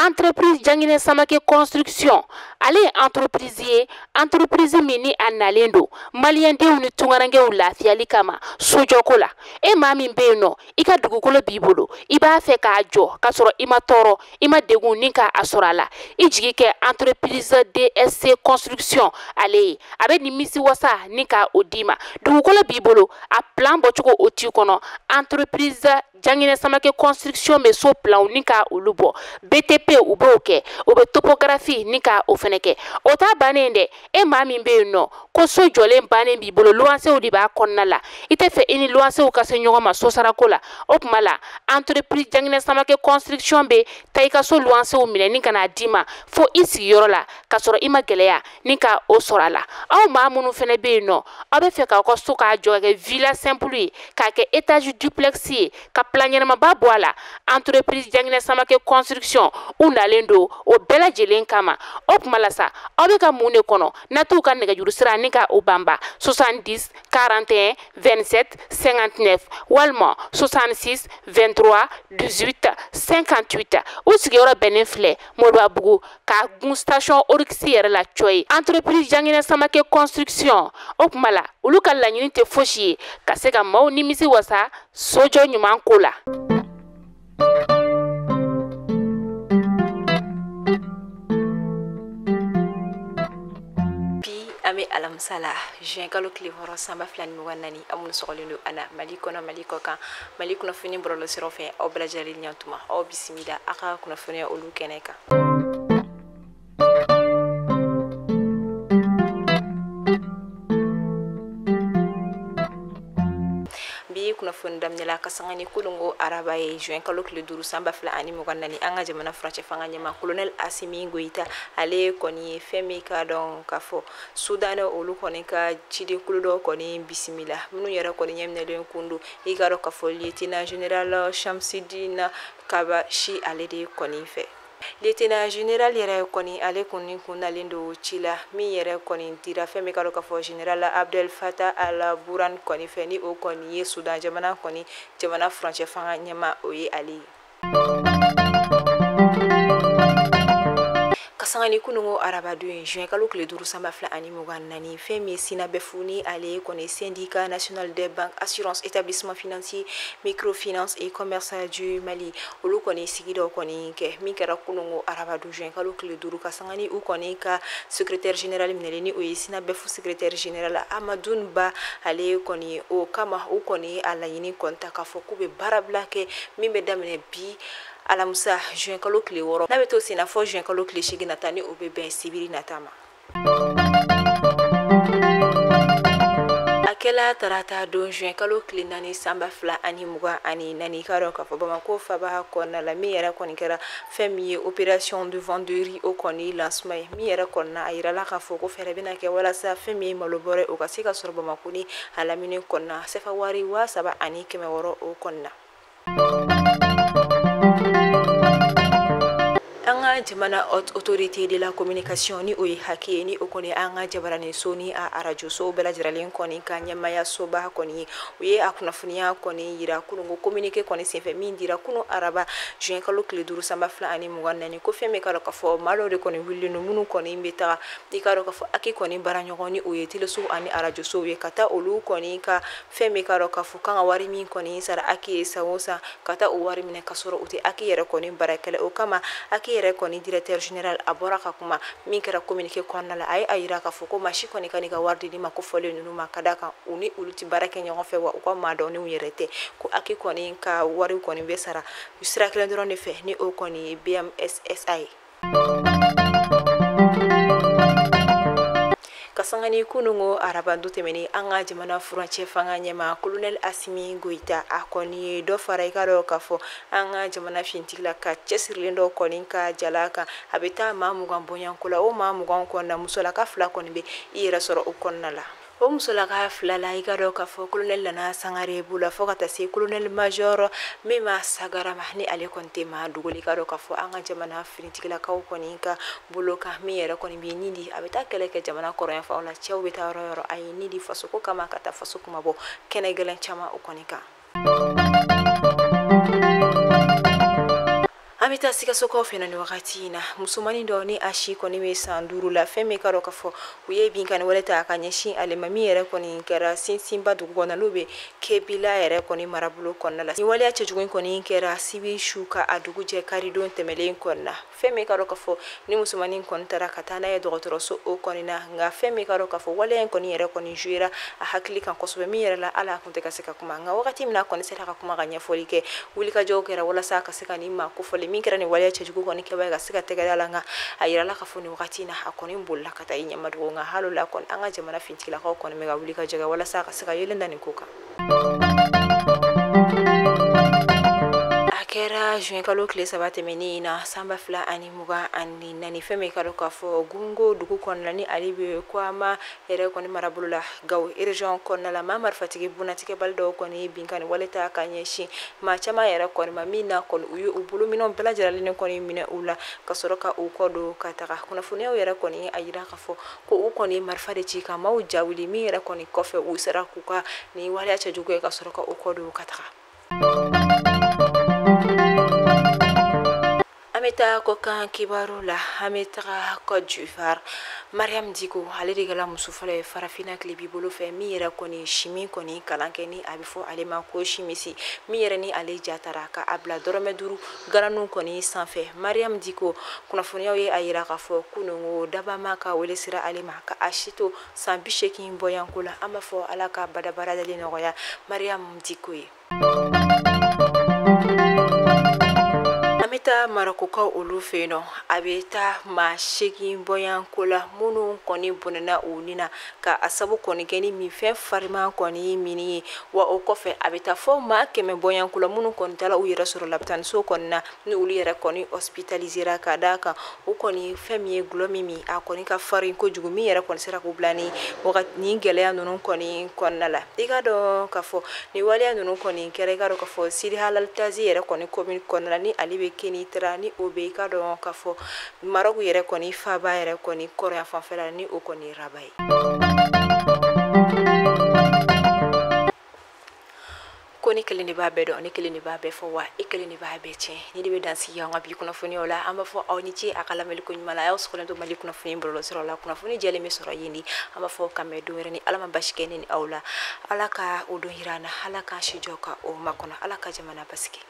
Entreprise Janginɛ Samake Construction, ale ye entreprise ye, entreprise min ni a nalen don maliyɛndenw ni tunkarankew lafiyali kama sojɔko la. E maa min bɛ yen nɔ, i ka dugukolo b'i bolo, i b'a fɛ k'a jɔ k'a sɔrɔ i ma tɔɔrɔ, i ma degun ni k'a sɔrɔ a la, i jigi kɛ entreprise DSC Construction ale ye. A bɛ nimisi wasa ni ka o d'i ma. Dugukolo b'i bolo, a plan bɔcogo o t'i kɔnɔ. Entreprise Janginɛ Samake Construction bɛ so planw ni ka olu bɔ. BTP u b'o kɛ, u bɛ topographie ni ka o fɛnɛ kɛ. O t'a bannen dɛ, e maa min bɛ yen nɔ ko so jɔlen bannen b'i bolo, luwansew de b'a kɔnɔna la, i tɛ fɛ i ni luwansew ka se ɲɔgɔn ma sosarako la, o tuma la entreprise Janginɛ Samake Construction bɛ taa i ka so luwansew minɛ ni ka n'a d'i ma fo i sigiyɔrɔ la, k'a sɔrɔ i ma gɛlɛya ni ka o sɔrɔ a la. Aw maa minnu fɛnɛ bɛ yen nɔ, aw bɛ fɛ k'aw ka so k'a jɔ ka kɛ villa simple ye, k'a kɛ étage duplex ye, ka plan ɲɛnamaba bɔ a la, entreprise Janginɛ Samake Construction u nalen don o bɛɛ lajɛlen kama. O tuma la sa, aw bɛ ka mun de kɔnɔ? Na t'u ka nɛgɛjuru sira ni ka o banba 70 41 27 59 walima 66 23 18 58. U sigiyɔrɔ bɛnnen filɛ Moribabugu ka gun station Oryx yɛrɛ la cɔ ye. Entreprise Janginɛ Samake Construction, o tuma la olu ka laɲini tɛ fosi ye ka se ka maaw nimisi wasa sojɔ ɲuman ko la. Bi an bɛ alamisa la, juin kalo tile 6 san 2024, aw minnu sɔgɔlen don an na Mali kɔnɔ, Mali kɔ kan, Mali kunnafoni bɔlɔlɔsiraw fɛ, aw bɛɛ lajɛlen ɲantuma, aw bisimila aw ka kunnafoniya olu kɛnɛ kan. Bi kunnafoni daminɛ la ka sanga ni kununko araba ye juin kalo tile 5 san 2024, an ka jamana furancɛ fanga ɲɛmaa colonel Assimi Goïta ale kɔni ye fɛn min ka dɔn k'a fɔ Sudan olu kɔni ka cidenkulu dɔ kɔni bisimila, minnu yɛrɛ kɔni ɲɛminɛlen kun don i ka dɔn k'a fɔ lieutenant général Shamsidine Kabashi ale de kɔni fɛ. Lieutenant général yɛrɛ kɔni ale kɔni kun nalen don ci la min yɛrɛ kɔni dira fɛn min ka dɔn k'a fɔ général Abdel Fattah al-Burhan kɔni fɛ, ni o kɔni ye Sudan jamana kɔni jamana furancɛ fanga ɲɛmaa o ye ale ye. Ka sanga ni kununko araba don ye juin kalo tile 5 san 2024, fɛn min ye SYNABEF ni ale kɔni syndicat national des banques assurance établissement financier microfinance et commerce du Mali olu kɔni sigi dɔ kɔni kɛ min kɛra kununko araba don juin kalo tile 5, ka sanga ni u kɔni ka secrétaire général minɛlen ni o ye SYNABEF secrétaire général Amadoun Ba ale kɔni o kama u kɔni a laɲini kɔni ta k'a fɔ k'u bɛ baarabila kɛ min bɛ daminɛ bi alamisa juin kalo tile 6 n'a bɛ to sen na fɔ juin kalo tile 8 nata ni o bɛ bɛn sibiri nata ma. A kɛla tarata don juin kalo tile 4 san 2024, k'a dɔn k'a fɔ Bamakɔ faba kɔnɔna la min yɛrɛ kɔni kɛra fɛn min ye opération de vente de riz o kɔni lancement ye, min yɛrɛ kɔni na a yirala k'a fɔ ko fɛɛrɛ bɛna kɛ walasa fɛn min ye malo bɔrɛ o ka se ka sɔrɔ Bamakɔ ni a lamini kɔnɔna sefa wari 3600 o kɔnɔna. An ka jamana haute autorité de la communication ni o ye HAC ye, ni o kɔni an ka jabaranin so ni a arajo so bɛɛ lajɛlen kɔni ka ɲɛmaaya soba kɔni ye, u ye a kunnafoniya kɔni yira kununko communiqué kɔni senfɛ min dira kunu araba juin kalo tile 5 san 2024, ko fɛn min ka dɔn k'a fɔ maa dɔw de kɔni wulilen don minnu kɔni bɛ taga i ka dɔn k'a fɔ HAC kɔni baara ɲɔgɔn ni o ye teleso ani arajosow ye, ka taa olu kɔni ka fɛn min ka dɔn k'a fɔ kan ka wari min kɔni sara HAC ye san o san, ka taa o wari minɛ ka sɔrɔ u tɛ HAC yɛrɛ kɔni baarakɛla. O kama HAC yɛrɛ kɔni directeur général a bɔra ka kuma min kɛra communiqué kɔnɔna la, a ye a yira k'a fɔ ko maa si kɔni ka n'i ka wari di ma ko fɔlen ninnu ma, ka d'a kan u ni olu tɛ baara kɛ ɲɔgɔn fɛ, wa u ka maa dɔnnenw yɛrɛ tɛ, ko HAC kɔni ka wari kɔni bɛ sara sira kelen dɔrɔn de fɛ ni o kɔni ye BMSSA ye. Ka sanga ni kununko araba don tɛmɛnen, an ka jamana furancɛ fanga ɲɛmaa colonel Assimi Goïta a kɔni ye dɔ fara i ka dɔn k'a fɔ an ka jamana fintigila ka cɛsirilen dɔ kɔni ka jala kan, a bɛ taa maa 20 bɔɲɔgɔnko la, o maa 20 kɔnɔna musolaka 2 kɔni bɛ i yɛrɛ sɔrɔ o kɔnɔna la. O musolaka 2 la i ka dɔn k'a fɔ colonel Nana Sangare b'u la fo ka taa se colonel major Mema Sagara ma, ni ale kɔni tɛ maa dogo, i ka dɔn k'a fɔ an ka jamana finitigilakaw kɔni ka bolo kan min yɛrɛ kɔni bɛ nin di, a bɛ taa kɛlɛ kɛ jamana kɔrɔnyanfanw la, cɛw bɛ taa yɔrɔ yɔrɔ, a ye nin di fasoko kama ka taa faso kuma bɔ kɛnɛ gɛlɛn caman o kɔni kan. An An bɛ taa Sikasokaw fɛ nin wagati in na, musomanin dɔ ni a si kɔni bɛ san 5 la, fɛn min ka dɔn k'a fɔ u ye binkanni wɛrɛ ta ka ɲɛsin ale ma, min yɛrɛ kɔni kɛra Sinsinba dugu kɔnɔ, n'o bɛ Kebila yɛrɛ kɔni marabolo kɔnɔna la. Nin waleya cɛjugu in kɔni kɛra sibiri su ka a dugu jɛ karidon tɛmɛlen kɔnɔna. Fɛn min ka dɔn k'a fɔ ni musomanin kɔni taara ka taa n'a ye dɔgɔtɔrɔso o kɔni na, nka fɛn min ka dɔn k'a fɔ waleya in kɔni yɛrɛ kɔni jouera a hakili kan kosɛbɛ, min yɛrɛ la hali a kun tɛ ka se ka kuma. Nka wagati min na a kɔni sera ka kuma ka ɲɛfɔli kɛ, wulikajɔw kɛra walasa ka se ka nin maa kofɔlen min kɛra nin waleya cɛjugu kɔni kɛbaa ye ka se ka tɛgɛ da la. Nka a yirala k'a fɔ nin wagati in na a kɔni bolila ka taa i ɲɛmadogo. Nka hali o la kɔni an ka jamana finitigilakaw kɔni bɛ ka wulikajɔ kɛ walasa ka se ka yeelen da nin ko kan. A kɛra juin kalo tile 3 tɛmɛnen in na san 2024, fɛn min ka dɔn k'a fɔ Gungo dugu kɔnɔna ni ale bɛ Kwama yɛrɛ kɔni marabolo la Gawo région kɔnɔna la, maa marifatigi bunnatigɛbali dɔw kɔni ye binkanni wale ta ka ɲɛsin maa caman yɛrɛ kɔni ma, min na kɔni u ye u bolominɛnw bɛɛ lajɛlen kɔni minɛ u la ka sɔrɔ ka u kɔ don ka taga. Kunnafoniyaw yɛrɛ kɔni a yira k'a fɔ ko u kɔni ye marifa de ci ka maaw jawuli, min yɛrɛ kɔni kɔfɛ u sera k'u ka nin waleya cɛjugu ye ka sɔrɔ ka u kɔ don ka taga. An bɛ taa kɔkan kibaru la, an bɛ taga Côte d'Ivoire. Mariam Diko ale de kɛra muso fɔlɔ ye farafinna tilebi bolo fɛ min yɛrɛ kɔni chimie kɔni kalan kɛ, ni a bɛ fɔ ale ma ko chimiste, min yɛrɛ ni ale ja taara ka a bila dɔrɔmɛ 5 galanu kɔni sanfɛ. Mariam Diko kunnafoniyaw ye a yira k'a fɔ kununko dabama ka wele sera ale ma ka a si to san 80 bɔyanko la. An b'a fɔ Ala ka badabada dali nɔgɔya Mariam Diko ye. An bɛ taa Marɔkukaw olu fɛ yen nɔ, a bɛ taa maa 8 bɔyanko la minnu kɔni bɔnɛna u ni na ka a sabu kɔni kɛ ni minfɛn fariman kɔni minni ye. Wa o kɔfɛ a bɛ taa fɔ maa 100 bɔyanko la minnu kɔni taara u yɛrɛ sɔrɔ lapitaniso kɔni na, ni olu yɛrɛ kɔni hospitalisera ka d'a kan u kɔni fɛn min ye gulɔ min min a kɔni ka farin kojugu, min yɛrɛ kɔni sera k'u bila ni wagati ni gɛlɛya ninnu kɔni kɔnɔna la. I ka dɔn k'a fɔ ni waleya ninnu kɔni kɛra, i ka dɔn k'a fɔ Sidi Halal Tazi yɛrɛ kɔni commune kɔnɔna la, ni ale bɛ Kenitra, ni o bɛ i ka dɔn k'a fɔ Maroc yɛrɛ kɔni faaba yɛrɛ kɔni kɔrɔya fanfɛla la, ni o kɔni Rabat ye. Ko ne kelen de b'a bɛɛ dɔn, ne kelen de b'a bɛɛ fɔ, wa e kelen de b'a bɛɛ tiɲɛ. Ni de bɛ dansigi an ka bi kunnafoniyaw la, an b'a fɔ aw ni ce a ka lamɛnni ko ɲuman la. A y'aw sɔgɔlen to Mali kunnafoni bɔlɔlɔsiraw la, kunnafoni jɛlen bɛ sɔrɔ yen de. An b'a fɔ ka mɛn don wɛrɛ ni Ala ma basi kɛ ne ni aw la. Ala ka o don yira an na, Ala k'an si jɔ ka o makɔnɔ, Ala ka jamana basigi.